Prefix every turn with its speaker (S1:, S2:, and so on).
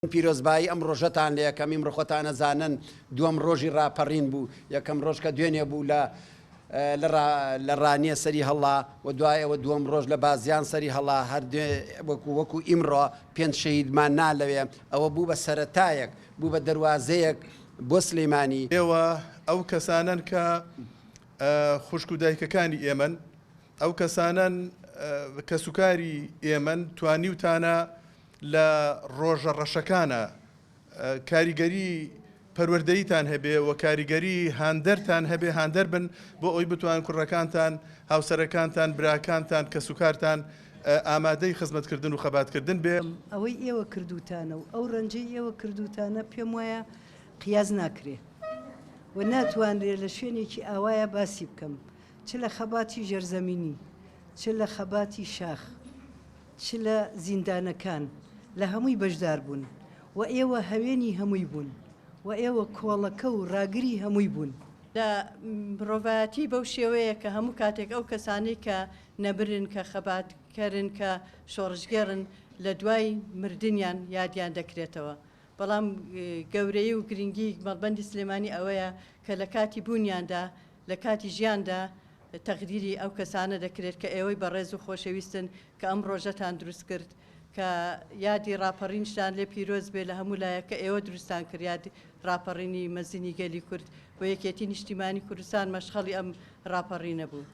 S1: پیرۆزبایی ئەم ڕۆژەتان لە یەکەم ئیمڕۆ خۆتان ئەزانن دووەم ڕۆژی ڕاپەڕین بوو یەکەم ڕۆژ کە دوێنێ بوو لە لە ڕانیە سەری هەڵا و دوای ئەوە دووەم ڕۆژ لە بازیان سەری هەڵا هەر وەکو وەکو ئیمڕۆ پێنج شەهیدمان نا لەوێ ئەوە بوو بە سەرەتایەک بوو بە دەروازەیەک بۆ سلێمانی.
S2: ئێوە ئەو کەسانەن کە خوشک و دایکەکانی ئێمەن، ئەو کەسانەن کەسوکاری ئێمەن، توانیوتانە لە ڕۆژە ڕەشەکانا کاریگەری پەروەردەییتان هەبێ و کاریگەری هاندەرتان هەبێ، هاندەر بن بۆ ئەوەی بتوان کوڕەکانتان، هاوسەرەکانتان، براکانتان، کەسوکارتان ئامادەی خزمەتکردن و خەباتکردن بێ.
S3: ئەوەی ئێوە کردووتانە و ئەو ڕەنجەی ئێوە کردووتانە پێم وایە قیاس ناکرێ و ناتوانرێ لە شوێنێکی ئاوایا باسی بکەم چ لە خەباتی ژێرزەمینی چ لە خەباتی شاخ. چ لە زیندانەکان لە هەمووی بەشدار بوون و ئێوە هەوێنی هەمووی بوون و ئێوە کۆڵەکە و ڕاگری هەمووی بوون.
S4: لە مرۆڤایەتی بەو شێوەیە کە هەموو کاتێک ئەو کەسانەی کە نەمرن، کە خەباتکەرن، کە شۆڕشگێڕن لە دوای مردنیان یادیان دەکرێتەوە. بەڵام گەورەیی و گرنگی مەڵبەندی سلێمانی ئەوەیە کە لە کاتی بوونیاندا، لە کاتی ژیاندا تەقدیری ئەو کەسانە دەکرێت کە ئێوەی بەڕێز و خۆشەویستن کە ئەم ڕۆژەتان دروست کرد کە یادی ڕاپەڕینشتان لێ پیرۆز بێ لە هەموو لایەک کە ئێوە دروستان کرد یادی ڕاپەڕینی مەزنی گەلی کورد و یەکێتی نیشتیمانی کوردستان مەشخەڵی ئەم ڕاپەڕینە بوو.